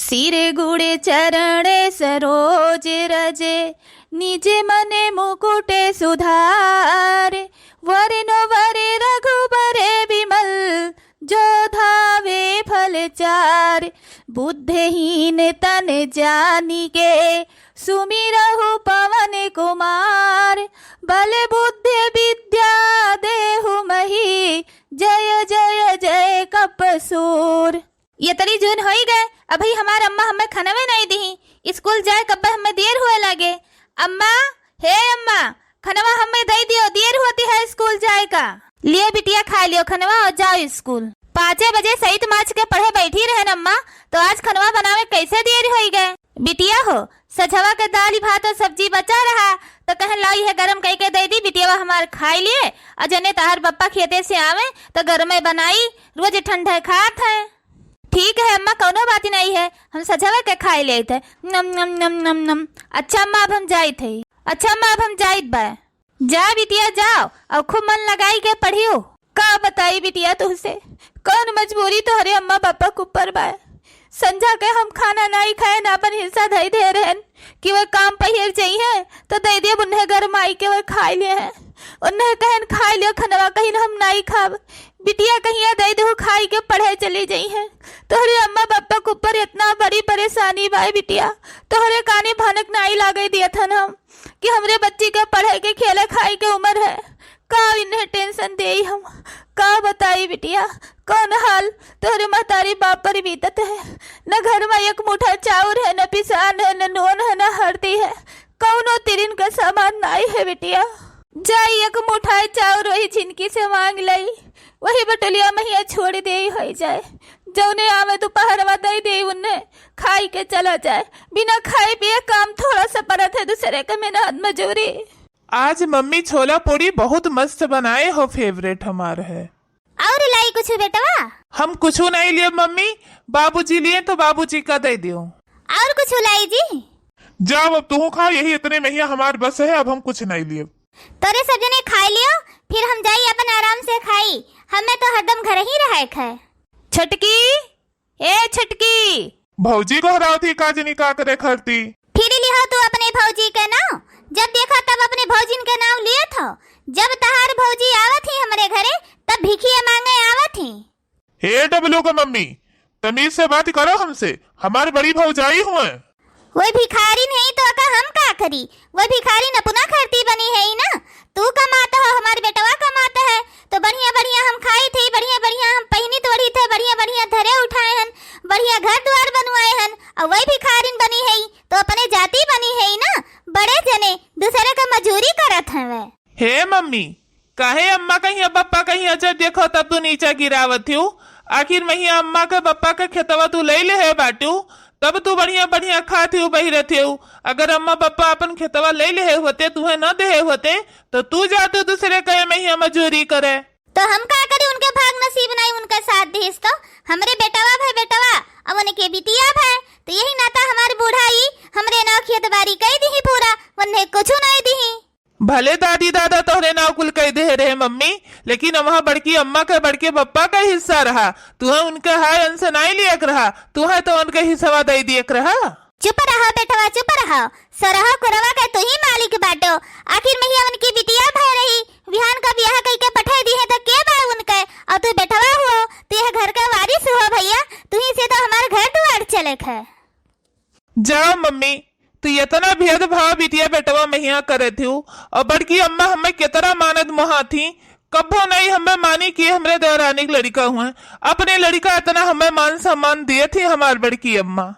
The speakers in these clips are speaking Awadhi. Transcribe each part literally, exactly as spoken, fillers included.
सिर गुड़े चरण सरोज रजे, निज मन मुकुट सुधार। वरनो वर रघुबर विमल, जो धावे फल चार। बुद्धहीन तन जानिके, सुमिरहु पवन कुमार। बल बुद्धि विद्या देहु मही, जय जय जय कपसूर। ये तरी जून होई गए, अभी हमार अम्मा हमें खनवे नहीं दिही। स्कूल जाए कब्बे हमें देर हुए लागे। अम्मा, हे अम्मा, खनवा हमें दे दियो, देर होती है स्कूल जाए का। लियो बिटिया, खा लियो खनवा और जाओ स्कूल। पाँचे बजे सहित माच के पढ़े बैठी रहन अम्मा, तो आज खनवा बनावे कैसे देर होई गए? बिटिया हो, सझवा के दाल भात और सब्जी बचा रहा, तो कहन लाओ यह गरम कई के दे दी, बिटिया हमार खाई लिए। और जने तहार पप्पा खेते से आवे, तो गरमे बनाई, रोज ठंडे खात है। ठीक है अम्मा, कौनो बात नहीं है, हम सझवा के खाई लेत है। नम, नम, नम, नम, नम। अच्छा अम्मा, अब हम जाइत है। अच्छा अम्मा, अब हम जाइत बा। जा बिटिया जाओ, और खूब मन लगाई के पढ़ियो। का बताई बिटिया तुहसे, कौन मजबूरी तोहरे अम्मा पापा के ऊपर बा। संझा के हम खाना नाई खाए, ना अपन हिस्सा धई दे रहन कि वो काम पहिर जाई है, तो दे दिए उन्हें घर माई के वो खाई लिए हैं। उन्हें कहन खाई लियो खनवा, कहीं हम नाई खाब। बिटिया कहिया दे दे खाई के पढ़े चली जाई है। तोहरे अम्मा पापा के ऊपर इतना बड़ी परेशानी बा बिटिया, तोहरे काने भनक नाई लागे दिया था हम कि हमरे बच्ची के पढ़े के, खेले खाए के उम्र है। का इन्हें टेंशन देई हम, का बताई बिटिया, कौन हाल तोहरे महतारी बाप पर बीतत है। न घर में एक मुठा चाउर है, न पिसान है, न नून है, न हल्दी है, कौनो तिरिन का सामान नाई है बिटिया। जाई एक मुठाई चाउर वही झिनकी से मांग लई, वही बटुलिया महिया छोड़ दे होई जाए, जौने आवे दोपहरवा दे दे उन्हें, खाई के चला जाए। बिना खाए पिए काम थोड़ा सा परत है दूसरे के मेहनत मजूरी। आज मम्मी छोला पूड़ी बहुत मस्त बनाए हो, फेवरेट हमार है। और लाई कुछ बेटवा? हम कुछ नहीं लिए मम्मी, बाबूजी लिए तो बाबूजी का दे दियो। और कुछ लाई जी? जाओ अब तू खा, यही इतने में ही हमार बस है, अब हम कुछ नहीं लिए। तोरे सब जने खाई लियो, फिर हम जाई अपन आराम से खाई, हमें तो हरदम घर ही रहे है। छोटकी, ए छोटकी। भौजी गोहरावत ही का जनी का करे खरती। फिर लिहो तू अपने भौजी के नाव, जब देखा तब अपने भौजिन के नाव लियत हो। जब तहार भौजी आवत ही हमरे घरे तब भिखिया मांगे आवत ही। हे डब्लू के मम्मी, तमीज से बात करो हमसे, हमार बड़ी भौजाई हुए। वो भिखारिन है तो का हम का करी, वो भिखारिन अपना खरती बनी है ना। तू कमात हो, हमार बेटवा कमात है, तो बढ़िया बढ़िया हम खाई थे, बढ़िया बढ़िया हम पहिनी तोड़ी थे, बढ़िया बढ़िया धरे उठाए हन, बढ़िया घर द्वार बनवाए हन, और वही भिखारिन बनी है तो अपने जाति बनी है ना। बड़े जने दूसरे का मजूरी करत हवे। हे मम्मी, काहे अम्मा कहिया पप्पा कहिया जब देखो तब तू नीचा गिरावत हो? आखिर महिया अम्मा के पप्पा के खेतवा तू ले ले है बाटू, तब तू बढ़िया बढ़िया खात हो बहिरत हो। अगर अम्मा पप्पा अपन खेतवा ले ले है होते, तुहे न दे है होते, तो तू जातू दूसरे कहे महिया मजूरी करे। तो हम का करी, उनके भाग नसीब नहीं उनका साथ दिहिस तो। हमरे बेटवा भय बेटवा, अब उनके बिटिया भय, तो यही नाता हमार बूढ़ा ई हमरे नाव खेत बारी कई दिही पूरा, उन्हें कुछ नहीं दिही। भले दादी दादा तोहरे नाव कुल कह दे रहे मम्मी, लेकिन वहाँ बड़की अम्मा के बड़के पप्पा का हिस्सा रहा, तुहे उनके हाय अंश नाई लियक रहा, तुहे तो उनके हिस्सा दे दियक रहा। चुप रहा बेटवा, चुप रहा। सरहा कुरवा के तू ही मालिक बाटो। आखिर महिया उनकी बिटिया भय रही, बिहान का बियाह कई के पठाई दी है तो के बा उनके? और तू बेटवा हुओ, तू यह घर का वारिस हुओ भैया, तू ही से तो हमार घर दुआर चलेक है। जा मम्मी, तू इतना भेदभाव बिटिया बेटवा महिया करे थी, और बड़की अम्मा हमें कितना मानत मोहा थी, कब्बो नहीं हमें मानी कि हमरे देवरानी के लड़का हुए, अपने लड़का इतना हमें मान सम्मान दिए थी हमार बड़की अम्मा।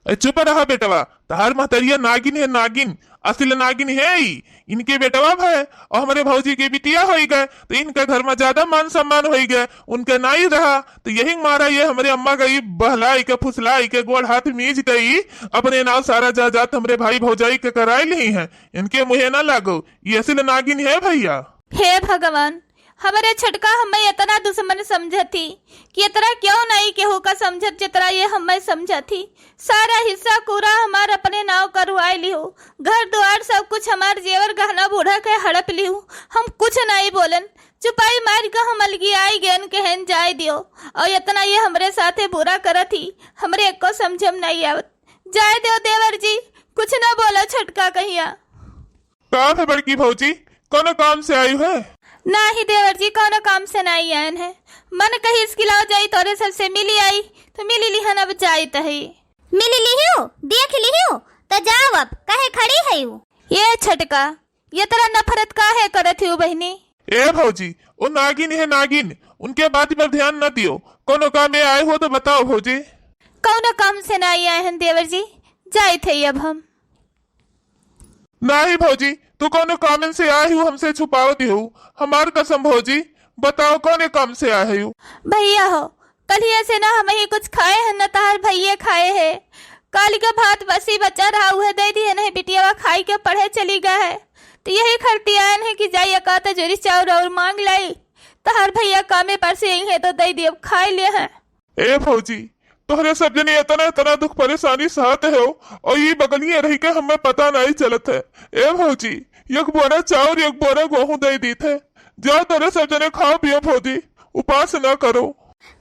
ए, चुप रहा बेटवा, तहार महतरिया नागिन है, नागिन, असल नागिन है ई। इनके बेटवा भय और हमरे भौजी के बिटिया होई गए, तो इनका घर में ज्यादा मान सम्मान होई गए, उनके नाई रहा, तो यही मारा ये हमरे अम्मा का ई बहलाई के, फुसलाई के, गोड़ हाथ मीज के ई अपने नाव सारा जायदाद हमरे भाई भौजाई के कराए ली हैं। इनके मुहे ना लागो, ये असल नागिन है भैया। हे भगवान, हमरे छोटका हमें इतना दुश्मन समझत ही कि इतना क्यों नहीं केहू का समझत जितना ये हमें समझत ही। सारा हिस्सा पूरा हमार अपने नाव करवाए लिहू, घर द्वार सब कुछ हमार जेवर गहना बूढ़ा के हड़प लिहू। हम कुछ नहीं बोलन, चुपाई मार के हम अलगी आई गयन, कहन जाए दियो। और इतना ये हमरे साथे बुरा करत ही, हमरे एको समझम नहीं आवत। जाए दियो देवर जी, कुछ ना बोलो छोटका कहिया। का है बड़की भौजी, कौनो काम से आई है? नाही देवर जी, कौनो काम से नाही आयन है। मन कही इसकी लाओ जाई तोरे सबसे मिली आई, तो मिली लिहन, अब जाइत है। मिली लिहियो, देख लिहियो, तो जाओ अब, कहे खड़ी है यू? ये छोटका, ये तरह नफरत काहे करत ही बहिनी? ए भौजी, वो नागिन है नागिन, उनके बात पर ध्यान न दियो। कौनो काम में आए हो तो बताओ भौजी। कौनो काम से ना आए हैं देवर जी, जाइत है अब हम। नाही भौजी, तू कौनो कामन से आए हो, हमसे छुपावत हो। हमार कसम भौजी, बताओ कौने काम से आए हो? भैया हो, कलिया से ना हम ही कुछ खाए हैं, न तहार भैया खाए है। काली का भात बसी बचा रहा, उहे दे दिए नहीं बिटियावा खाई के पढ़े चली गया है। तो यही खरती आयन है कि जाई एकाध जोरी चाउर और मांग लाई। तहार भैया कामे पर से यही है तो दे दिए, खाए ले हैं। ए भौजी, तोहरे सब जने इतना, इतना दुख परेशानी सहत हो और ये बगलिए रह के हमें पता नहीं चलत है। ए भौजी, एक बोरा चाउर, एक बोरा गेहूं दे दीत है। जाओ तोहरे सब जने खाओ पियो भौजी, उपास ना करो।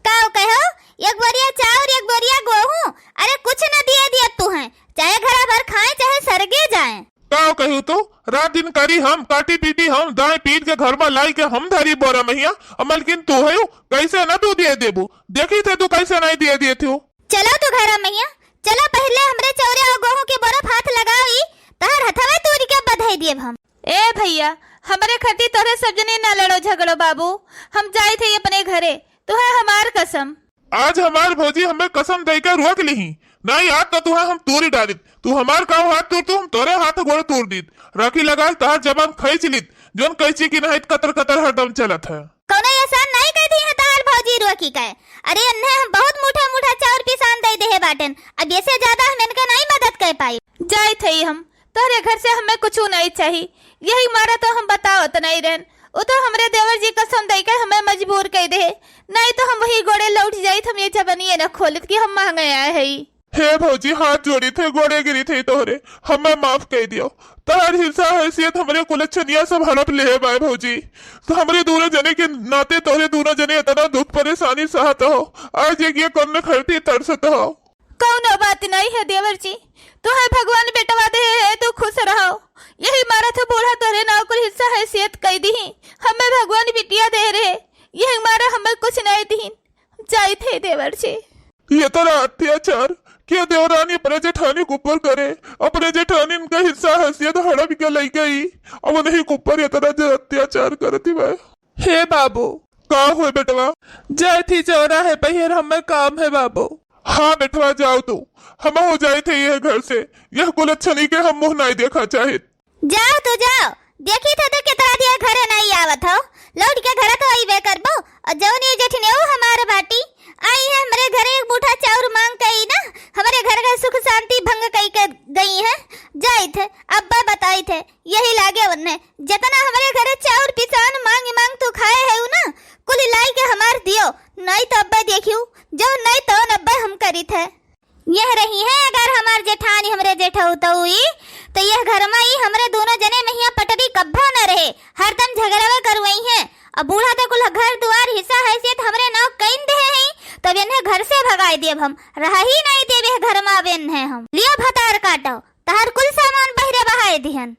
काव कहो, एक बोरिया चाउर, एक बोरिया गेहूं, अरे कुछ न दिए दिए तू है, चाहे घरा भर खाए, चाहे सरगे जाए। काव कहू तू, रात दिन करी हम, काटी पीटी हम, दाएं पीट के घर में लाई के हम धरी बोरा महिया, अ मलकिन तू है, कैसे न तू दिए देबू, देखी थे तू कैसे नहीं दिए दिए थे। चलो तू घरा महिया, चलो पहले हमरे चौरे और गेहूं के बोरा हाथ लगाओ, ई तहर हथवे तूरी के बधाई दिए हम। ए भैया, हमरे खातिर तोहरे सब जने ना लड़ो झगड़ो बाबू, हम जाइत है अपने घरे, तुहे हमार कसम। आज हमार भौजी हमें कसम दे के रोक लिही, नहीं आज तो तुहे हम तूरी डालित। तू हमार काव हाथ तूर तू, हम तोरे हाथ गोड़ तूर दीत। राखी लगा तहार जबान खींच लीत, जोन कैची की नहीं कतर कतर हरदम चलत है। कौनो एहसान नहीं कर दी है तहार भौजी रोकी के। अरे अन्हे हम बहुत मोटा मोटा चाउर पिसान दे दे है बाटन, अब ये से ज्यादा हम इनके नहीं मदद कर पाई। जाइत है हम, तोहरे घर से हमें कुछ नहीं चाहिए, यही मारा तो हम बतावत नहीं रहन। वो तो हमरे देवर जी कसम दे के हमें मजबूर कर दे, नहीं तो हम वही गोड़े लौट जाइत, हम ये जबनिए न खोलित कि हम मांगे आए है। हे भौजी, हाथ जोड़ी थे, गोड़े गिरी थे तोहरे, हमें माफ कर दियो। तोहर हिस्सा हैसियत हमरे कुलच्छनिया सब हड़प ले है बाय भौजी। तो हमरे दोनों जने के नाते तोहरे दोनों जने इतना दुख परेशानी सहत हो, आज एक ये कौन खरती तरसत हो। कौनो बात नहीं है देवर जी, तुहे भगवान बेटवा दे है, तू खुश रहो। यही मारा तो बूढ़ा तोहरे नाव कुल हिस्सा हैसियत कई दी, हमें भगवान बिटिया दे रहे, यही मारा हमें कुछ नहीं दी। जाइत है देवर जी। ये तरह अत्याचार के देवरानी अपने जेठानी के ऊपर करे, अपने जेठानी इनका हिस्सा हैसियत हड़प के लई गई, अब उन्हीं के ऊपर ये तरह जे अत्याचार करती बा। हे बाबू। का हुए बेटवा? जाए थी चौरा है पहिर, हमें काम है बाबू। हाँ बेटवा, जाओ तू, हम हो जाए थे यह घर से, यह कुलच्छनी के हम मुँह नहीं देखा चाहित। जाओ तो जाओ, देखी थे तो कितना दिया घरे नहीं आवत हो, लौट के घरे तो अइबे करबो। और जौन ये जेठिनेऊ हमार बाटी, आई है हमरे घरे एक बूठा चाउर मांग के आई ना, हमरे घर के सुख शांति भंग कई के गई है। जाइत है, अब्बे बताइत है, यही लागे उन्हें, जितना हमरे घरे चाउर पिसान मांग मांग तू खाए है ना, कुल लाई के हमार दियो, नहीं तो अब्बे देखियो, जो नहीं तो अब्बे हम करित है। यह रही है अगर हमार जेठानी हमरे जेठऊ तऊ ई, तो यह घर में ई हमरे दोनों जने महिया पटरी कब्बो न रहे, हरदम झगड़ावे करवई है। अब बूढ़ा तो कुल घर दुआर हिस्सा हैसियत हमरे नाव कइन दे हैं, तब इन्हें घर से भगाए देब हम, रहा ही नहीं देब यह घर में अब इन्हें हम। लियो भतार काटो, तहार कुल सामान बहरे बहाए दिहन।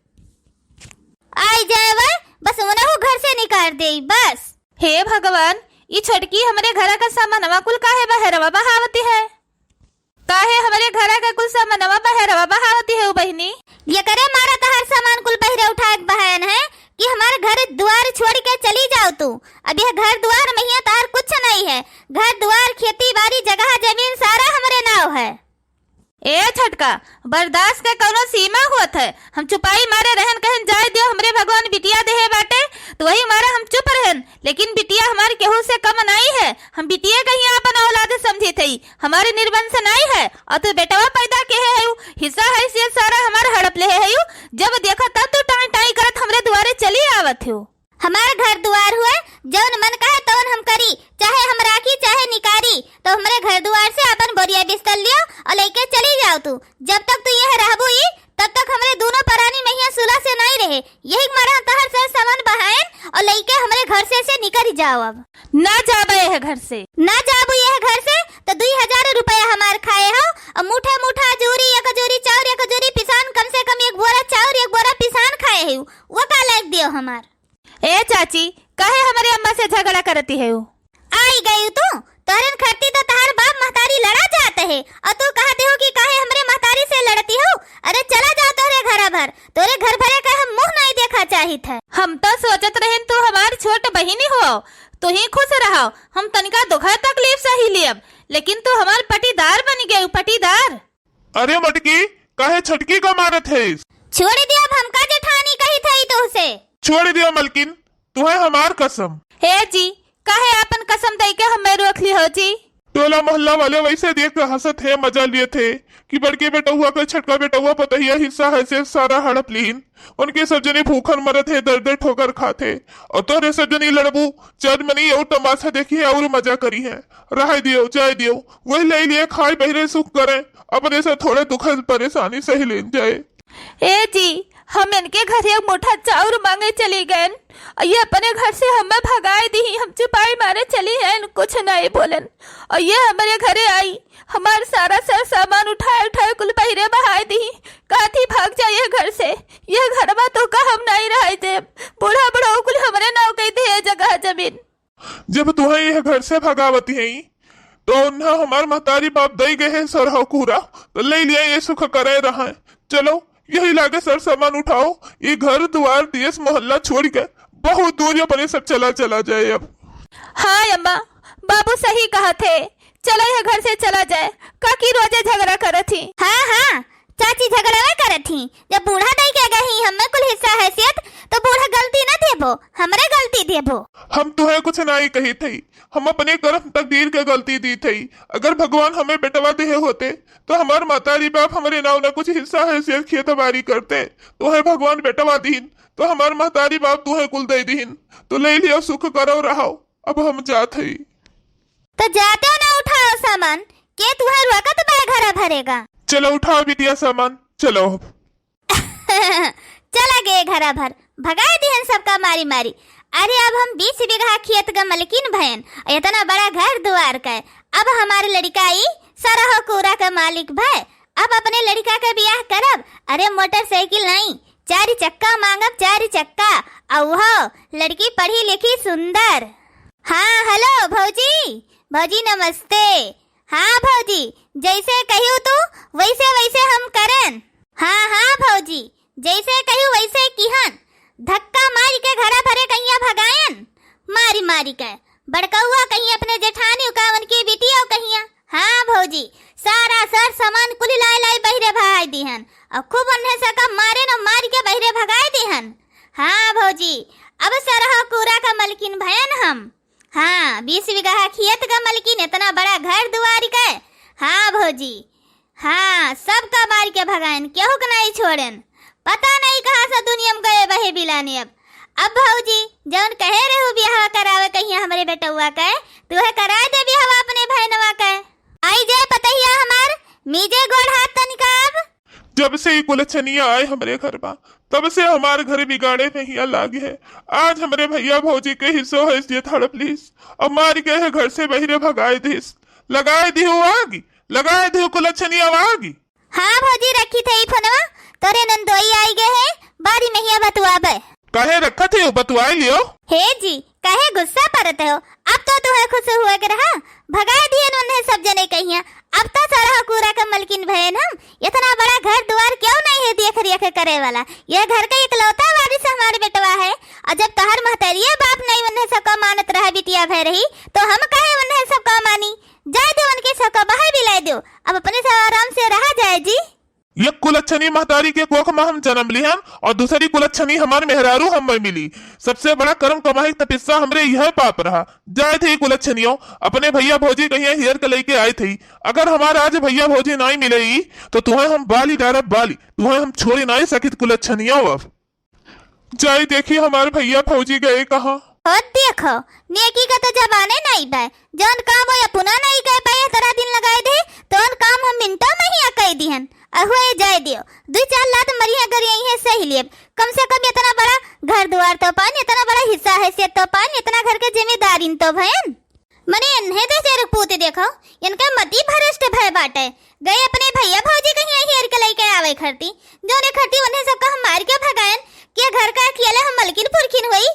आई जाए वह, बस उनहु घर से निकाल दे बस। हे भगवान, ई छोटकी हमरे घर का सामानवा कुल काहे बहरवा बहावती है? काहे हमरे घरा के कुल सामानवा बहरवा बहावती है उ बहिनी? ये करे मारा तहार सामान कुल बहरे उठा के बहायन है कि हमार घर दुआर छोड़ के चली जाओ तू। अब यह घर दुआर महिया तहार कुछ नहीं है। घर दुआर, खेती बाड़ी, जगह जमीन सारा हमरे नाव है। ए छोटका, बर्दाश्त के कौनो सीमा होत है? हम चुपाई मारे रहन कहन जाए दियो, हमरे भगवान बिटिया देहे बाटे, तो वही मारे हम चुप रहन। लेकिन बिटिया हमार केहू से कम नाई है, हम बिटिया के ही आपन औलाद समझी थई, हमारे निर्वंश नाई है। और तू बेटवा पैदा केहे है, हिस्सा हैसियत सारा हमार हड़प लेहे है। जब देखा तब तू टाई टाई करत हमरे दुआरे चली आवत हो। हमार घर दुआर हुए, जो जाओ तू, जब तक तू यह रहबू ई, तब तक हमरे दूनो परानी महिया सुलह से नाई रहे। यही मारा तहर सर सामान बहायन और लइके हमरे घर से, से निकरि जाओ अब। ना जाबे यह घर से। ना जाबू यह घर से, तो दुई हजार रुपया हमार खाए हो और मुठा मुठा अजूरी, एक अजूरी चाउर, एक अजूरी पिसान, कम से कम एक बोरा चाउर, एक बोरा पिसान खाए हो, वो का लायक दियो हमार। ए चाची, काहे हमरे अम्मा से झगड़ा करती है? आई गई तू, तोहरन खातिर तो तहार बाप महतारी लड़ा जात है, और तू कहते हो कि काहे हमरे महतारी से लड़ती हो? अरे चला जाओ तोहरे घर भर, तोरे घर भरे का हम मुँह नहीं देखा चाहित है। हम तो सोचत रहन तू हमार छोट बहिनी हो, तू ही खुश रहो, हम तनिका दुख तकलीफ सही लियब, लेकिन तू हमार पटीदार बन गए, पटीदार। अरे मटकी, काहे छटकी का मारत है? छोड़ दे अब हमका जेठानी कही थई तोहसे। छोड़ दियो मलकिन, तुहे हमार कसम। हे जी, काहे आपन कसम दई के हमें रोक ली हो जी? टोला मोहल्ला वाले वैसे देख के हंसत है, मजा लिए थे कि बड़के बेटउआ के छटका बेटउआ पतहिया हिस्सा है से सारा हड़प लीन। उनके सब जने भूखन मरत है, दर दर ठोकर खात है। और तोरे सब जने लड़बू, चार मनी और तमाशा देखी है और मजा करी है। रह दियो, जाए दियो, वही ले लिए खाए बहिरे सुख करें, अपने से थोड़े दुख परेशानी सही लेन जाए। ए जी, हम इनके घर एक मुठा चाउर मांगे चली गएन, और ये अपने घर से हमें भगाए दी, हम चुपाई मारे चली हैं, कुछ नहीं बोलन, और ये हमारे घरे आई, हमार सारा सर सामान उठाए उठाए कुल बहिरे बहाए दी, कहती भाग जा ये घर से, ये घरवा तो का हम नहीं रह देब, बूढ़ा बुढ़ऊ कुल हमरे नाव कही दे ये जगह जमीन। जब तुहें यह घर से भगावती हैं, तो उन्हें हमार महतारी बाप दई गए हैं सरहौ कूरा, तो ले लिया ये सुख करे रहा। चलो, यही लागे सर सामान उठाओ, ये घर दुआर देश मोहल्ला छोड़ के बहुत दूर अपने सब चला चला जाए अब। हाँ अम्मा, बाबू सही कहा थे, चलो यह घर से चला जाए, काकी रोजे झगड़ा करत ही। हाँ, हाँ, चाची झगड़ावे करत ही, जब बूढ़ा दई के गही हमें कुल हिस्सा हैसियत, तो बूढ़ा गलती ना देबो, हमरे गलती देबो। हम तुहे कुछ नाई कही थई, हम अपने कर्म तकदीर के गलती दी थई। अगर भगवान हमें बेटवा देहे होते, तो हमार मातारी बाप हमरे नाव ना कुछ हिस्सा हैसियत खेत बारी करते। तुहे भगवान बेटवा दीन, तो हमार मातारी बाप तुहे कुल दे दीन, तो ले लियो सुख करो रहो। अब हम जात हई। तो जाते हो ना उठाओ सामान, के तुहे रोकत बा घरा भरेगा। चलो उठाओ बिटिया सामान, चलो। चला गए घरा भर, भगाए दिहन सबका मारी मारी। अरे अब हम बीस बीघा खेत का मलकिन भयन, इतना बड़ा घर दुआर का, अब हमार लड़िका ई सरहो कूरा का मालिक भय, अब अपने लड़िका का बियाह करब। अरे मोटरसाइकिल नहीं, चार चक्का मांगब, चार चक्का। अउहो लड़की पढ़ी लिखी सुंदर। हाँ, हेलो भौजी, भौजी नमस्ते। हाँ भौजी, जैसे कहियो तू वैसे वैसे हम करन। हाँ, हाँ भौजी, जैसे कहियो वैसे किहन। धक्का मारी के घरा भरे कहिया भगायन, मारी मारी के। बड़कउआ कहिया अपने जेठानी का उनकी बिटिया कहिया। हाँ भौजी, सारा सर सामान कुल लाई लाई बहिरे भगाई दिहन, और खूब उन्हें सका मारे न मारी के बहिरे भगाई दिहन। हाँ भौजी, अब सरहा कूरा का मलकिन भयन हम। हाँ, बीस बीघा खेत का मलकिन, इतना बड़ा घर दुआरी के। हाँ भौजी, हाँ, सबका मार के भगायन, केहू के नहीं छोड़ेन। पता नहीं कहाँ से दुनिया में गए बहे बिलाने अब। अब भौजी, जौन कहे रहू बियाह करावे कहिया हमरे बेटउआ के, तुहे कराए दे बियाह अपने भैनवा के। आई जाए पतहिया हमार, मीजे गोड़ हाथ तनिका अब। जब से ई कुलछनिया आए हमरे घर बा, तब से हमार घर बिगाड़े में हिया लागे है। आज हमरे भैया भौजी के हिस्सो हैसियत हड़प लीस, अब मार के है घर से बहिरे भगाए दिस। लगाए दिहो आगी, लगाए दिहो कुलछनिया आगी। हाँ भौजी, रखी थे ई फोनवा, तोरे नंदोई आई गए है, बारी में हिया बतुआबे। काहे रखत हो, बतुआई लियो। हे जी, काहे गुस्सा परत हो? अब तो तुहे खुश हुए के रहा, भगाए दिहन उन्हें सब जने कहिया। अब तो सरहा कूरा का मलकिन भयन हम, इतना बड़ा घर दुआर केहू नहीं है देख रेख करे वाला। यह घर का इकलौता वारिस हमार बेटवा है, और जब तोहर महतरिया बाप नहीं उन्हें सबका मानत रहा बिटिया भय रही, तो हम काहे उन्हें सबका मानी? जाए दो उनके सबका बाहर बिलाए दो, अब अपने सब आराम से रहा जाए जी। एक कुलच्छनी महतारी के कोख में हम जन्म लिहन और दूसरी कुलच्छनी हमार मेहरारू हमें मिली। सबसे बड़ा कर्म कमाई तपिस्सा हमरे यह पाप रहा। जाए थे कुलच्छनियों, अपने भैया भौजी कहिया हियर के लेके आए थे। अगर हमार आज भैया भौजी नाई मिले ई, तो तुहे हम बाली डारब बाली, तुहे हम छोड़ी नाई सकित कुलच्छनियों। अब जाई देखी हमार भैया भौजी गए कहाँ। और देखो, नेकी का तो जबाने नहीं बा। जौन काम वो अपना नहीं कह पाए, इतना दिन लगाए दे, तौन काम हम मिनटों में ही कह दिहन। अहो, ए जाए दियो, दुई चार लात मरिया गरिया है सही लेब। कम से कम इतना बड़ा घर दुआर तो पान, इतना बड़ा हिस्सा हैसियत तो पान, इतना घर के जिम्मेदारिन तो भयन। मने एन्हे दे से रुक पूते देखो, इनका मति भ्रष्ट भय बाटे। गए अपने भैया भौजी कहीं हेर के लइके आवे खरती, जौने खरती उन्हें सबका हम मार के भगायन, कि घर का अकेले हम मलकिन पुरखिन होई,